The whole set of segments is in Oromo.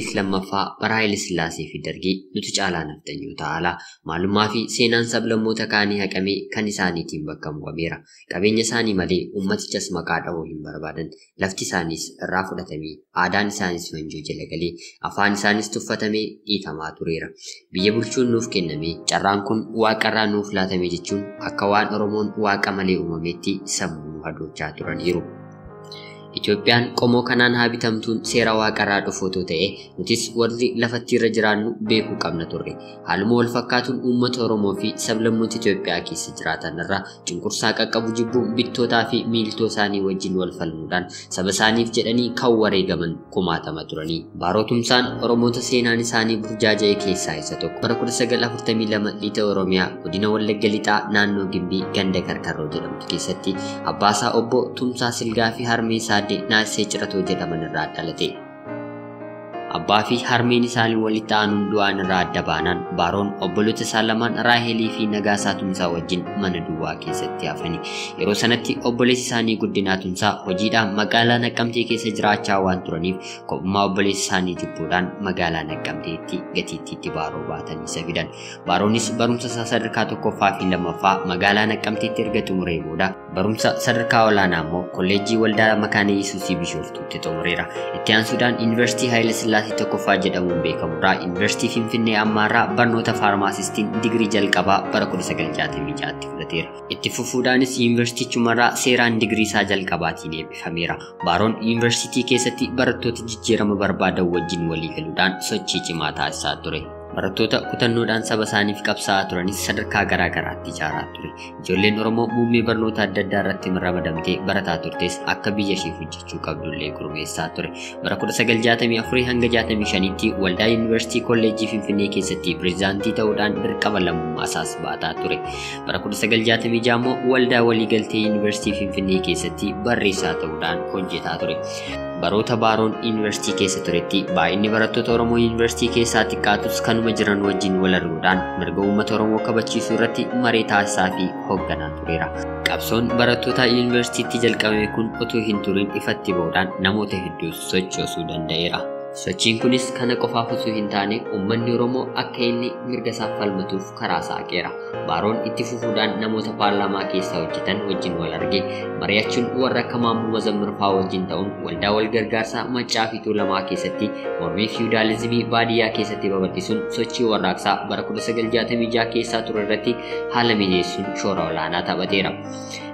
Lammaffaa bara Haayile Sillaasee fi Dargii nuti caalaa nafxanyoota alaa maalummaa fi seenaan sablammoota kaanii haqamee kan isaaniitiin bakka bu'ameera. Qabeenya isaanii malee uummatichas maqaa dha'uu hin barbaadan. Lafti isaaniis irraa fudhatamee, aadaan isaanis wanjoo jala galee, afaan isaanis tuffatamee dhiitamaa tureera. Biyya bulchuun nuuf kenname, carraan kun waaqarraa nuuf laatame jechuun akka waan Oromoon waaqa malee uumametti sammuu hadoochaa turaniiru. Itoophiyaan qomoo kanaan haa bitamtuun seera waaqarraa dhufu otoo ta'e nutis warri lafatti irra jiraannu beekuu qabna turre. Haaluma wal fakkaatuun uummata Oromoo fi sablammoota Itoophiyaa keessa jiraatan irraa cunqursaa qaqqabu jibbuun bittootaa fi miiltoo isaanii wajjin wal falmuudhaan saba isaaniif jedhanii kan wareegaman kumaatama turanii. Baaroo Tumsaan Oromoota seenaan isaanii burjaaja'e keessaa isa tokko. Bara 1942 lixa Oromiyaa godina Wallagga Lixaa naannoo Gimbii ganda Karkarroo jedhamtu keessatti abbaasaa obbo Tumsaa Silgaa fi harmee isaa Naasee Ciratoo jedhaman irraa dhalate. Abbaa fi harmeen isaanii walitti aanuun du'aan irraa adda baanaan Baaroon obboloota isaa lamaan Raahelii fi Nagaasaa Tumsaa wajjin mana duwwaa keessatti hafani. Yeroo sanatti obboleessi isaanii Guddinaa Tumsaa hojiidhaan magaalaa Naqqamtee keessa jiraachaa waan turaniif kophummaa obboleessa isaanii jibbuudhaan magaalaa Naqqamteetti gatiittiitti Baaroo baatanii isa fidan. Baaroonis barumsa isaa sadarkaa tokkoffaa fi lammaffaa magaalaa Naqqamteetti erga xumuree booda barumsa sadarkaa olaanaa immoo kolleejjii Waldaa Makaana Yesuusii Bishooftuutti xumureera. Itti aansuudhaan Yuunivarsiitii Haayile Sillaasee tokkoffaa jedhamuun beekamurraa Yuunivarsiitii Finfinnee ammaarraa barnoota faarmaasistiin digirii jalqabaa bara 1966tti fudhateera. Itti fufuudhaanis yuunivarsiitichumarraa seeraan digirii isaa jalqabaatiin eebbifameera. Baaroon yuunivarsiitii keessatti barattoota jijjiirama barbaadan wajjin walii galuudhaan sochii cimaa taasisaa ture. Barattoota kutannoodhaan saba isaaniif qabsaa'aa turanis sadarkaa garaa garaatti ijaaraa ture. Ijoolleen Oromoo muummee barnoota adda addaa irratti ramadamtee barataa turtes akka biyya isheef hojjechuu qabdullee gurmeessaa ture. Bara 1964 hanga 65tti Waldaa Yuunivarsiitii Kolleejjii Finfinnee keessatti pireezidaantii ta'uudhaan dirqama lammummaa isaas baataa ture. Bara 1966 immoo Waldaa Waliigaltee Yuunivarsiitii Finfinnee keessatti barreessaa ta'uudhaan hojjetaa ture. Baroota Baaroon yuunivarsiitii keessa turetti baay'inni barattoota Oromoo yuunivarsiitii keessaa xiqqaatus kanuma jiran wajjin wal arguudhaan mirga uummata Oromoo kabachiisuu irratti maree taasisaa fi hoogganaa tureera. Qabsoon barattoota yuunivarsiitiitti jalqabame kun utuu hin turin ifatti ba'uudhaan namoota hedduu sochoosuu danda'eera. Sochiin kunis kana qofaaf osoo hin taane uummanni Oromoo akka inni mirga isaaf falmatuuf karaa saaqeera. Baaroon itti fufuudhaan namoota paarlaamaa keessaa hojjetan wajjin wal argee mari'achuun warra akka Maammoo Mazammir fa'aa wajjin ta'uun waldaa wal gargaarsaa Maccaa fi Tuulamaa keessatti mormii fiwudaalizimii baadiyyaa keessatti babal'isuun sochii warraaqsaa bara 1966 keessaa ture irratti haala mijeessuun shoora olaanaa taphateera.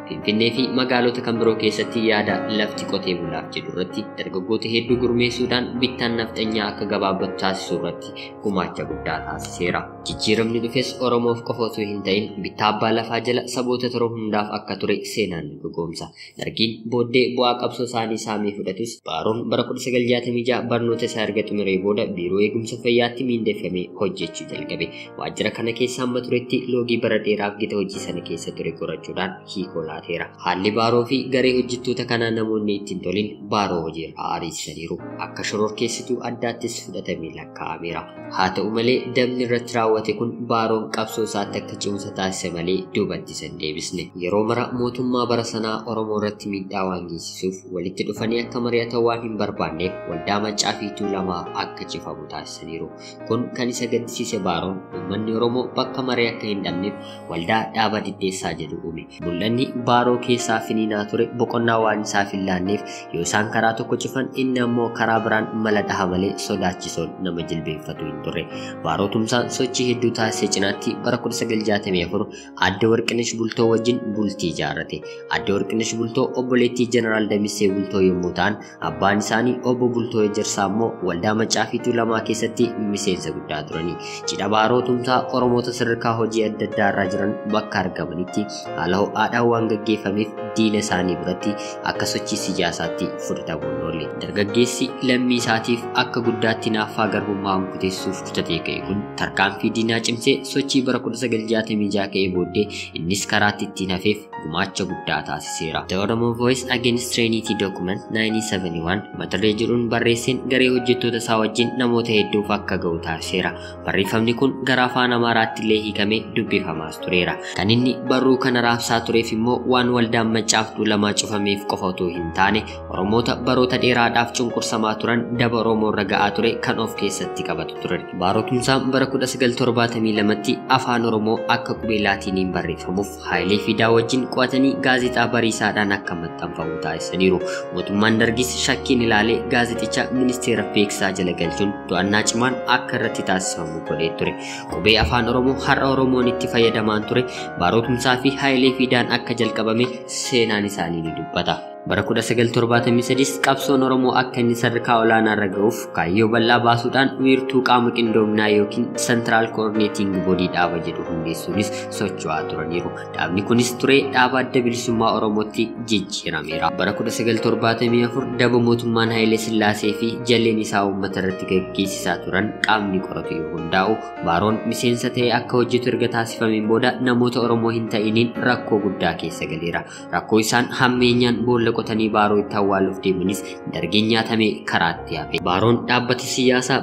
Finfinnee fi magaalota kan biroo keessatti yaada lafti qotee bulaaf jedhu irratti dargaggoota hedduu gurmeessuudhaan bittaan nafxanyaa akka gabaabbatu taasisuu irratti gumaacha guddaa taasiseera. Jijjiiramni dhufes Oromoof qofa osoo hin ta'in bittaa abbaa lafaa jala saboota torba hundaaf akka ture seenaan ni dhugoomsa. Dargiin booddee bu'aa qabsoo isaanii saamee fudhatus Baaroon bara 1966 barnoota isaa erga xumuree booda biiroo eegumsa fayyaatti miindeffamee hojjechuu jalqabe. Waajjira kana keessa hamma turetti loogii bara dheeraaf gita hojii sana keessa ture qorachuudhaan hiikoo laateera. Haalli Baaroo fi garee hojjettoota kanaa namoonni ittiin tolin Baaroo hojiirraa ariisaniiru. Akka shororkeessituu addaattis fudhatamee lakkaa'ameera. Haa ta'u malee dabni irratti raawwate kun Baaroon qabsoo isaatti akka cimsa taasise malee duubatti isa hin deebisne. Yeroo mara mootummaa bara sanaa Oromoo irratti miidhaa waan geessisuuf walitti dhufanii akka mari'atan waan hin barbaanneef waldaa Maccaa fi Tuulamaa akka cifamu taasisaniiru. Kun kan isa gaddisiise Baaroon uummanni Oromoo bakka maree akka hin dhabneef waldaa dhaaba diddeessaa jedhu uume. Mul'anni Baaroo keessaa finiinaa ture boqonnaa waan isaaf hin laanneef yoo isaan karaa tokko cufan inni ammoo karaa biraan mala dhaha malee sodaachisoon nama jilbeenfatu hin turre. Baaroo Tumsaan sochii hedduu taasise cinaatti bara 1964 Aadde Warqinash Bultoo wajjin bultii ijaarrate. Aadde Warqinash Bultoo obboleettii Jeneraal Damisee Bultoo yommuu ta'an abbaan isaanii obbo Bultoo Ejersaa immoo waldaa Maccaa fi Tuulamaa keessatti miseensa guddaa turani. Cidha Baaroo Tumsaa Oromoota sadarkaa hojii adda addaa irra jiran bakka argamanitti haala ho'aadhaan waan gaggeeffameef diina isaanii biratti akka sochii siyaasaatti fudhatamuun oolle. Dargaggeessi lammii isaatiif akka guddaatti naaffaa garbummaa hunkuteessuuf kutatee ka'e kun tarkaanfii diinaa cimsee sochii bara 1966 ka'ee booddee innis karaatti ittiin hafeef gumaacha guddaa taasiseera. The Oromo Voice Against Trinity Document 1971 mata duree jedhuun barreesseen garee hojjettoota isaa wajjin namoota hedduuf akka ga'u taasiseera. Barreeffamni kun gara afaan Amaaraatti illee hiikamee dubbifamaas tureera. Kan inni barruu kana raabsaa tureef immoo waan waldaan Maccaaf Tuulamaa cufameef qofa otoo hin taane Oromoota baroota dheeraadhaaf cunqursamaa turan daba Oromoo irra ga'aa ture kan of keessatti qabatu ture. Baaroo Tumsaan bara 1972tti afaan Oromoo akka qubee Laatiiniin barreeffamuuf Haayilee Fidaa wajjin qo'atanii gaazexaa Bariisaadhaan akka maxxanfamu taasisaniiru. Mootummaan Dargis shakkiin ilaalee gaazexicha ministeera beeksisaa jala galchuun to'annaa cimaan akka irratti taasifamu godhee ture. Qubee afaan Oromoo har'a Oromoon itti fayyadamaan ture Baaroo Tumsaa fi Haayilee Fidaan akka jalqabame seenaan isaanii ni dubbata. Bara 1973 qabsoon Oromoo akka inni sadarkaa olaanaa irra ga'uuf kaayyoo bal'aa baasuudhaan wiirtuu qaama qindoominaa yookiin Central Coordinating Body dhaaba jedhu hundeessuunis socho'aa turaniiru. Dhaabni kunis turee dhaaba Adda Bilisummaa Oromootti jijjiirameera. Bara 1974 daba mootummaan Hayilee Sillaasee fi jalleen isaa uummata irratti gaggeessisaa turan qaamni qoratu yoo hundaa'u, Baaroon miseensa ta'ee akka hojjetu erga taasifameen booda namoota Oromoo hin ta'iniin rakkoo guddaa keessa galeera. Rakkoo isaan hammeenyaan boolla qotanii Baaroo itti awwaaluuf deemanis Dargiin nyaatamee karaatti hafe. Baaroon dhaabbata siyaasaa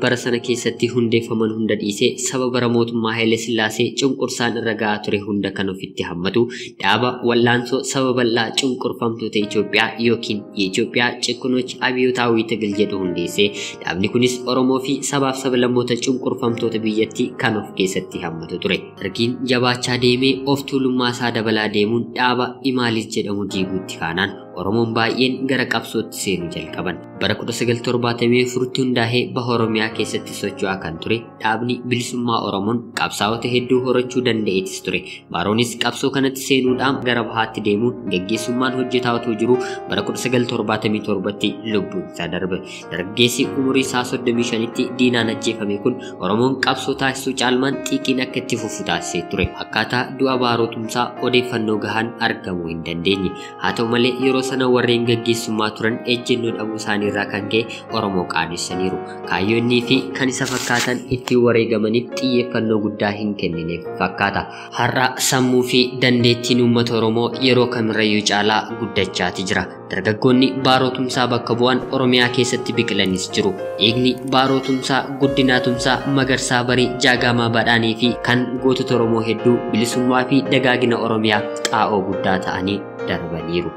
bara sana keessatti hundeeffaman hunda dhiisee saba bara mootummaa Hayilee Sillaasee cunqursaan irra ga'aa ture hunda kan ofitti hammatu dhaaba wallaansoo saba bal'aa cunqurfamtoota Itoophiyaa yookiin የኢትዮጵያ ጭቁኖች አብዮታዊ ትግል jedhu hundeessee dhaabni kunis Oromoo fi sabaaf sablammoota cunqurfamtoota biyyattii kan of keessatti hammatu ture. Dargiin jabaachaa deemee of tuulummaa isaa dabalaa deemuun dhaaba Imaalis jedhamu diiguutti kaanaan Oromoon baay'een gara qabsootti seenuu jalqaban. Bara 1974 hundaa'ee baha Oromiyaa keessatti socho'aa kan ture dhaabni Bilisummaa Oromoon qabsaa'ota hedduu horachuu danda'eetis ture. Baaroonis qabsoo kanatti seenuudhaan gara bahaatti deemuun gaggeessummaan hojjetaa otoo jiruu bara 1977tti lubbuun isaa darbe. Dargaggeessi umurii isaa 35tti diinaan ajjeefame kun Oromoon qabsoo taasisuu caalmaan xiiqiin akka itti fufu taasisee ture. Akkaataa du'a Baaroo Tumsaa odeeffannoo gahaan argamuu hin dandeenye. Haa ta'u malee yeroo sana warreen gaggeessummaa turan ejjennoo dhabuu isaanii irraa kan ka'e Oromoo qaanessaniiru. Kaayyoonnii fi kan isa fakkaatan ittiin wareegamaniif xiyyeeffannoo guddaa hin kennineef fakkaata. Har'a sammuu fi dandeettiin uummata Oromoo yeroo kamirrayyuu caalaa guddachaati jira. Dargaggoonni Baaroo Tumsaa bakka bu'an Oromiyaa keessatti biqilanis jiru. Dhiigni Baaroo Tumsaa, Guddinaa Tumsaa, Magarsaa Barii, Jaagamaa Badhaanii fi kan gootota Oromoo hedduu bilisummaa fi dagaagina Oromiyaa xaa'oo guddaa ta'anii darbaniiru.